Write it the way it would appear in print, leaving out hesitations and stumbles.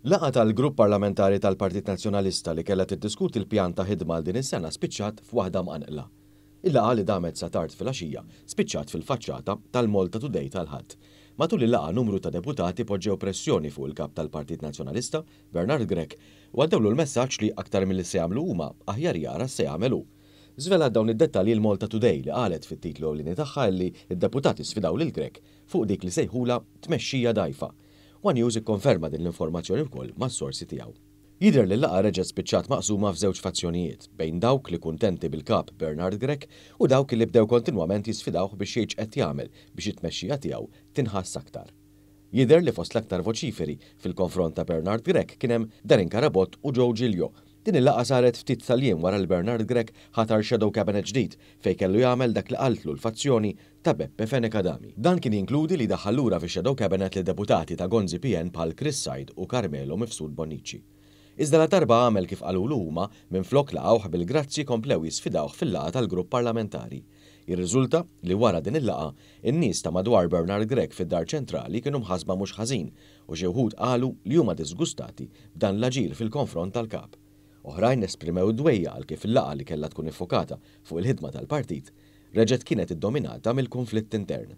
Laqgħa tal-Grupp Parlamentari tal-Partit Nazzjonalista li kellha tiddiskuti l-pjan ta' ħidma għal din is-sena spiċċat f'waħda mqanqla. Il-laqgħa li damet sa tard filgħaxija spiċċat fil-faċċata tal-Malta Today tal-Ħadd. Matul il-laqgħa numru ta' deputati poġġew pressjoni fuq il-Kap tal-Partit Nazzjonalista, Bernard Grech, u għaddewlu l-messaġġ li aktar milli se jagħmlu huma, aħjar jara x'se jagħmel hu. Żvelat dawn id-dettalji l-Malta Today li qalet fit-titlu ewlieni tagħha illi d-deputati sfidaw lil Grech fuq dik li sejħulha tmexxija dgħajfa. One News ikkonferma din l-informazzjoni wkoll mas-sorsi tiegħu. Jidher li l-laqgħa reġgħet spiċċat maqsuma f'żewġ fazzjonijiet, bejn dawk li kuntenti bil-Kap Bernard Grech u dawk li bdew kontinwament jisfidawh biex jgħid x'qed jagħmel biex it-tmexxija tiegħu tinħass aktar. Jidher li fost l-aktar voċiferi fil-konfront ta' Bernard Grech kien hemm Darren Carabott u Joe Giglio. Din il-laqgħa saret ftit tal-jiem wara li Bernard Grech ħatar shadow cabinet ġdid fejn kellu jagħmel dak li qaltlu l-fazzjoni ta' Beppe Fenech Adami. Dan kien jinkludi li jdaħħal lura fix-shadow cabinet lid-deputati ta' Gonzi PN bħal Chris Said u Carmelo Mifsud Bonnici. Iżda ladarba għamel kif qalulu huma, minflok laqgħuh bil-grazzi komplew jisfidawh fil-laqgħa tal-grupp parlamentari. Jirriżulta li wara din il-laqgħa, in-nies ta' madwar Bernard Grech fid-Dar Ċentrali kienu mħassba mhux ħażin u xi wħud qalu li huma disgustati b'dan l-aġir fil-konfront tal-Kap. Oħrajn esprimew id-dwejjaq għal kif il-laqgħa li kellha tkun iffokata fuq il-ħidma tal-partit reġgħet kienet iddominata mill-kunflitt intern.